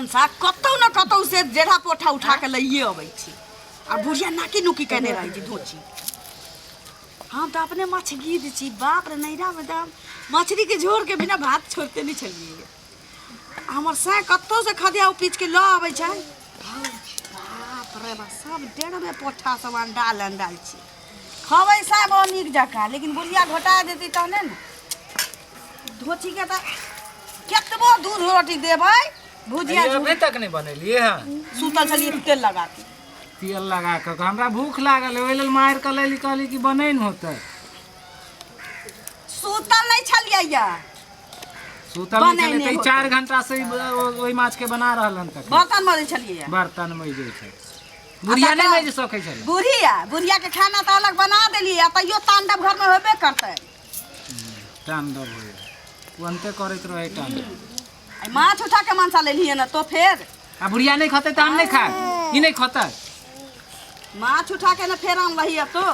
मनसा कतौ न कतौ से जेढ़ा पोठा उठा के लइए अबै छी आ बुढ़िया नाकी नुकी केने रहै छी धोची। हम तऽ अपने मछगिद छी, बाप रे, नैहरामे तऽ हम मछलीके झोरके बिना भात छोड़िते नहि छलियै। हमर साँय कतौसँ खदिया उपीच के लऽ अबै छै। बाप रे बाप, सब डेढ़बे पोठा सब अंडाल अंडाल छी। खबै साँय बहुत नीक जकाँ, लेकिन बुढ़िया घोटा देतै तहने ने। धोचीके तऽ केतबो दूध रोटी देबै भुजिया। अभी तक नहि बनेलियै हँ? सुतल छलियै तेल लगा के। तेल लगा कऽ हमरा भूख लागल है, ओहि लेल मारि कऽ लैली, कहली कि बनै ने होतै। सुतल नहि छलियै या सुतल नहि छलै तऽ 4 घंटा से ओहि माछ के बना रहल हन तक बर्तन मजै छलियै। बर्तन मजै छै, बुढ़िया नहि मजि सकै छलै। बुढ़िया, बुढ़िया के खाना तऽ अलग बना देलियै आ तैयो तांडव घर में होबे करतै। तांडव होय ओनते करैत रहै तांडव। आ माछ उठा के मनसा लेलियै ने तो फेर आ बुढ़िया नहि खतै तऽ हम नहि खायब, ई नहि खतै। माछ उठा के ने फेर आनलही तो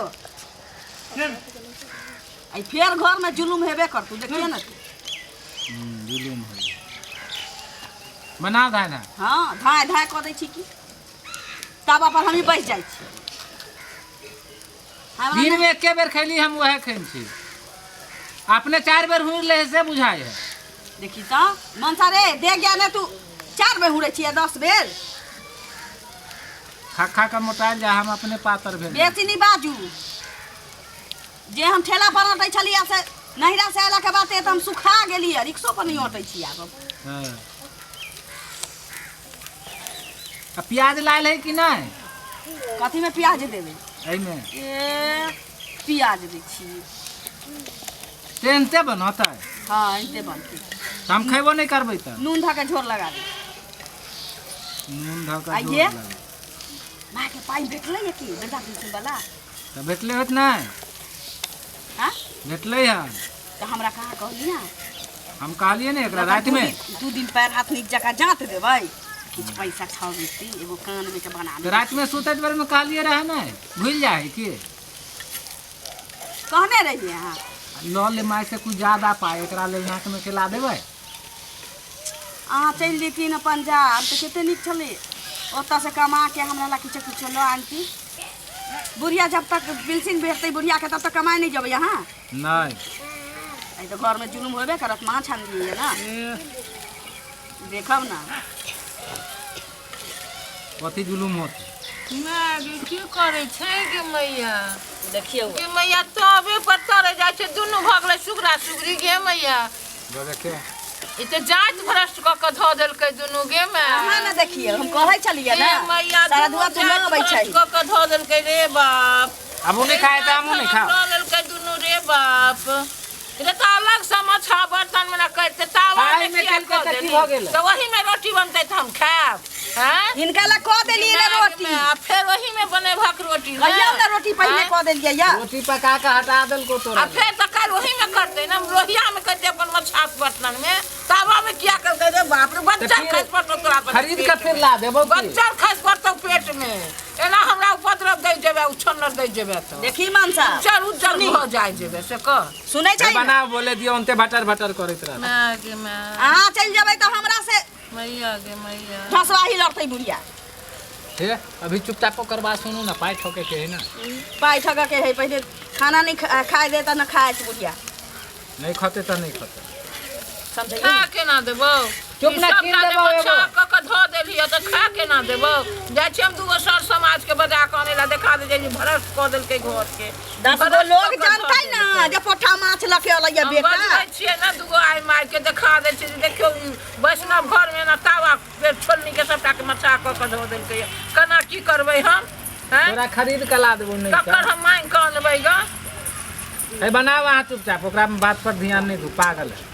आ फेर घर में जुलुम हेबे करतू, देखिए ना तू। जुलुम हो बना धाय धाय। हाँ, धाय धाय कऽ दै छी की तावा पर हमही बैस जाइ छी। दिन में एके बेर खैली हम, वएह खैन छी। अपने 4 बेर हुड़ ले से बुझाइ है। देखी तऽ मनसा रे, देख गया ने तू 4 बेर हुड़ै छियै, 10 बेर खा खा कऽ मोटायल जा, हम अपने पातर भेल। बेसी नहि बाजू। जे हम ठेला पर अटै छलियै से नैहरा से अयलाके बाद तऽ हम सुखा गेलियै, रिक्शो पर नहि अटै छी आब। हाँ। आ प्याज लायल है कि नहि? कथीमे प्याज देबै? एहिमे। ए प्याज दै छी। तेनते बनतै? हाँ, एनते बनतै। तऽ हम खयबो नहि करबै तऽ। नून धऽ के झोर लगा दे। नून धऽ कऽ झोर लगा। मायके पाइ भेटलै कि वृद्धा पेंशन वाला? तऽ भेटलै होत नहि? हाँ, भेटलै हन। तऽ हमरा कहाँ कहलियै? हम कहलियै ने एकरा रातिमे 2 दिन पैर हाथ नीक जकाँ जाँत देबै, किछु पैसा छौ देती, एगो कानमे के बना। तऽ रातिमे सुतैत बेरमे कहलियै रहै नहि? भूलि जाइ है की? कहने रहियै अहाँ। लऽ ले माय से कुछ ज्यादा पाइ, एकरा लेल नाकमे के ला देबै। अहाँ चलि जैतियै ने पंजाब तऽ कते नीक छलै, ओतऽसँ कमा के हमरा ला किछो किछो लऽ आनती बुढ़िया। जब तक पेंशन भेटतै बुढ़ियाके तब तक कमाइ नहि जेबै अहाँ? नहि। एहि तऽ घरमे जुलुम होबे करत। माछ आनलियै ने, देखब ने कथी जुलुम होत। माय गे, की करै छै गे मैया? देखियौ गे मैया, तबे पर तरे जाइ छै दुनू, भऽ गेलै सुगरा सुगरी गे मैया। देखियौ, ई तऽ जाति भ्रष्ट कऽ कऽ धऽ देलकै दुनू गे माय। अहाँ ने देखियौ, हम कहै छलियै ने गे मैया, सारा दुनू धुआ तू जाति अबै छै। भ्रष्ट कऽ कऽ धऽ देलकै रे बाप। आब ओ नहि खाय तऽ हमहूँ नहि खायब। लऽ लेलकै दुनू रे बाप। रे तऽ अलग से मछा बर्तन मे न करते, तावा आइ मे मे किया केलकै कऽ तऽ की देली? भऽ गेलै? तऽ ओही मे रोटी बनतै तऽ हम खायब? हैं, हिनका लए कऽ देलियै ने रोटी। आ फेर ओही मे बनेबहक रोटी ने? कहियौ ने, रोटी पहिने कऽ देलियै या रोटी पका कऽ हटा देलको तोरा। आ फेर तऽ काल्हि ओही मे करतै ने, लोहिया मे करतै अपन मछाक बर्तन मे, तावा मे किया करतै रे बाप रे? बच्चा फिर खसि पड़तौ तोरा पर खरीद कऽ फिर ला देबौ की? बच्चा खसि पड़तौ पेट मे। एना हमरा उपद्रव दै जेबै, उछन्नर दै जेबै तऽ देखी मनसा उज्जर उज्जर भऽ जाइ जेबै से कह। सुनै छै? बना, बोले दियौ, अन्ते भटर भटर करैत रह। माय गे माय, अहाँ चलि जेबै तऽ हमरा से मैया गे मैया ठसवाही लड़तै बुढ़िया। हे, अभी चुपचाप ओकर बात सुनू ने, पाइ ठोके के है ने? पाइ ठगऽ के है। पहिले खाना नहि खाय दे तऽ ने खाय बुढ़िया। नहि खते तऽ नहि खते। समझै? खा केना देबौ? चुप ना, कीन देबौ एगो। कऽ कऽ धऽ देलियै तऽ खा केना देबौ? जाइ छियै हम दूगो सर समाज के बजा कऽ अनै ला, देखा दे जे भ्रष्ट कऽ देलकै घर के। 10 गो भ्रष्ट लोग कऽ कऽ धऽ जानतै ने देलकै। जे पोठा माछ लऽ के अलैया हम बेटा। बजबै छियै ने, दूगो आइ माय के देखा दै छियै जे देखियौ, ई वैष्णव घर मे एना तावा पे छोलनी के सबटा के मचा कऽ कऽ धऽ देलकै। केना की करबै हम? हैं, तोरा खरीद कऽ ला देबौ। नहि ककर हम मांगि कऽ अनबै ग? हे, बनाउ अहाँ चुपचाप, ओकरा बात पर ध्यान नहि दू, पागल है।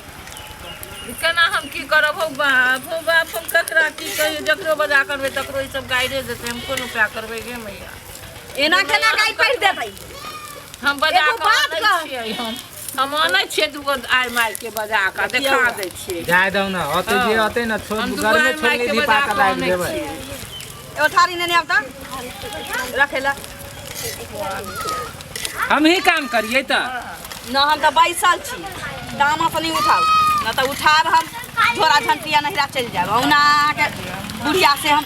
केना हम की करब? हौ बाप, हौ बाप, हम ककरा की कहियौ? जकरो बजा करबै तकरो ई सब गाइरे देतै। हम कोन उपाय करबै गे मैया? एना केना गाय पढ़ि देतै? हम बजा एगो कऽ बात आनै कह। छियै, हम आनै छियै, दूगो आइ माय के बजा कऽ देखा दै छियै। जाय दौ ने, ओते जे अते ने छोड़, हम दूगो गरमे आइ माय छोड़नी के धीपा बजा कऽ कऽ दाबि आनै देबै। छियै। एगो थारी नेने आब तऽ रखै ला। हम ही काम करियै तऽ न, हम तऽ बैसल छी, तामस नहि उठाउ, न तऽ उठाब हम। झोरा झंटिया नहिरा चलि जायब। ओना अहाँके बुढ़िया से हम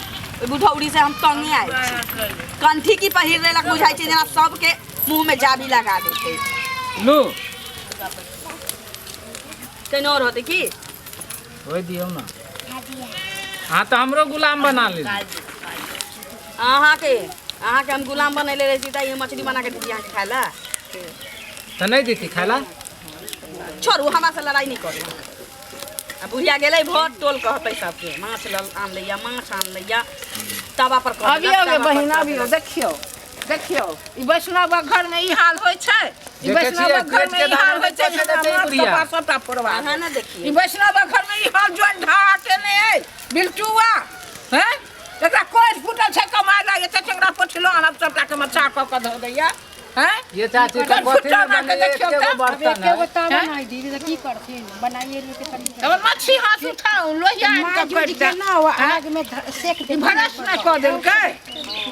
बुढ़ौरी से हम तंगे आयल छी। कंठी की पहिर लेलक बुझाइ छै जेना सबके मुँह में जाबी लगा देतै। लू कहीं और होतै की? होय दियौ ना। हाँ तऽ हमरो गुलाम बना ले। अहाँके अहाँके हम गुलाम बनैले रहै छी तऽ ई मछली बना के देती अहाँके खाय ला? तऽ नहीं देती खाय ला? छोड़ू, हमरा से लड़ाई नहीं करू। आ बुढ़िया गेलै भोर टोल कहतै सबके माछ ल आन लैया, माछ आन लैया, तवा पर कऽ देलक, अबियौ गे तवा पर बहिन, कऽ अबियौ, देलक। देखियौ देखियौ ई वैष्णव घर में ई हाल होइ छै, ई देखै वैष्णव छियै, घर में पेट के ई हाल दाना होइ छै, में देतै माछ बुढ़िया। कपार सबटा फोड़वा अहाँ देत। ने देखियै। ई वैष्णव घर में ई हाल जोन ढा केने अइ बिल्टुआ हैं, एकरा कोइ फूटल छै कमाय ला, एते चंगरा पोठिलो आनब सबटा के मच्छा कऽ कऽ धऽ दैया हैं। ये चाची कोन तऽ कथी फुटल ने के बनेलै, देखियौ एके गो तऽ। अब बर्तन एके है। गो तावा हैं? नहीं दीदी तऽ की करथिन, बनाइए लेके तनी। तब मच्छी हाथ उठाउ लोहिया आनि कऽ माँज करि उज के दे। ना वो हैं? आग में सेक ई देथिन। भरस नहि कऽ देलकै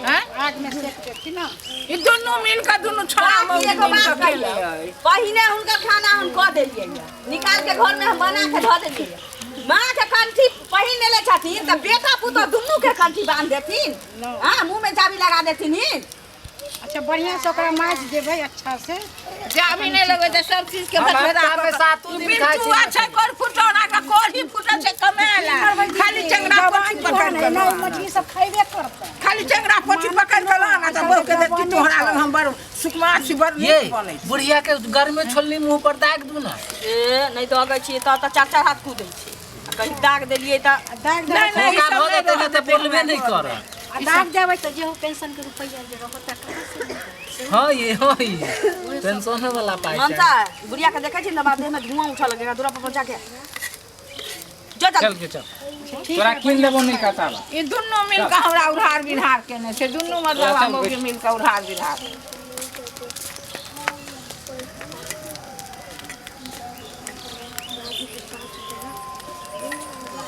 हैं? आग में सेक देथिन ना। ई दुनू मिल कऽ दुनू छोड़ा बाकी मौगी एगो मिल बात कऽ केने कहियौ, अइ। पहिने हुनकर खाना हम कऽ देलियै, निकाल के घर में हम बना के धऽ देलियै। माँ के कंठी पहिन लेले छथिन तऽ बेटा पुतोह दुनू के कंठी बांध देथिन, हाँ मुँह में चाबी लगा देथिन ही। अच्छा बढ़िया से ओकरा माँज देबै अच्छा से। चाभी नहि लगै छै सब चीज के हम भटभरा हफ्ता में कऽ। सातो दिन खाइ छी बिल्टुआ छै कोर फुटल, एकरा कोढ़ी फुटल छै कमाय ला, खाली चंगरा पोठी पकड़ कऽ ना लऽ आन। मछली सब खैबे करतै। खाली चंगरा पोठी पकड़ कऽ लऽ आन, तऽ बहू के देती तोहरा लग हम बड़ सुकुमार छी, बड़ ये नीक बनै छै। बुढ़िया के गर्मी छोलनी मुंह पर दाग दू ना। ए नहि दगै छियै तऽ तऽ चार चार हाथ कूदै छै, आ कहीं दाग देलियै तऽ आ दाग नहि, देबै। नहि, ई धोखा सब भऽ नहि जेतै ने रहत तऽ बोलबे नहि करत। आ दाग देबै तऽ जेहो पेंशन के रुपैआ जे रहत तऽ कहाँ से मिलतै? हाँ ये, हाँ ये पेंशन वाला पाइ छै। मनसा बुढ़िया के देखै छी ने बाप, देह में धुआं उठऽ लगेगा, दूरा पर पहुंचा के जो चल। चल के चल, तोरा कीन देबो नहीं का तावा। ई दुनू मिल कऽ हमरा उधार बिधार केने छै, दुनू मतलब चल, मौगी मिल कऽ उधार बिधार।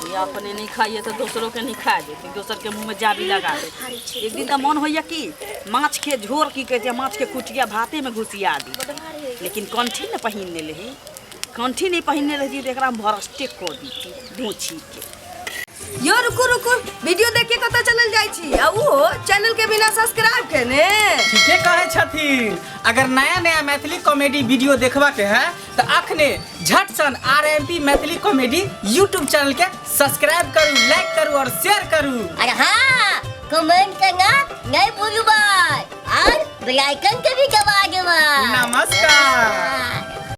ये अपने नहीं खाइए तो दोसरों के नहीं खा देते, दोसर के मुंह में जाबी लगा देते। एक दिन तो मन होइया कि माछ के झोर की कहै छै, माछ के कुटिया भाते में घुसिया दी, लेकिन कंठी ने पहिनने रही, कंठी नहीं पहिनने रही तऽ एकरा हम भरस्टे कऽ दी ढोछी के। यो रुकू रुकू, वीडियो देख के कतऽ चलल जाइ छी आ उहो चैनल के बिना सब्सक्राइब केने? ठीके कहै छथिन। अगर नया नया मैथिली कॉमेडी वीडियो देखबा के है तो अखने झट सन RMP Maithili comedy YouTube channel के सब्सक्राइब करू, लाइक करू और शेयर करू। और हाँ, कमेंट करना नहीं भूलबै और बेल आइकन के भी दबा देबै। नमस्कार।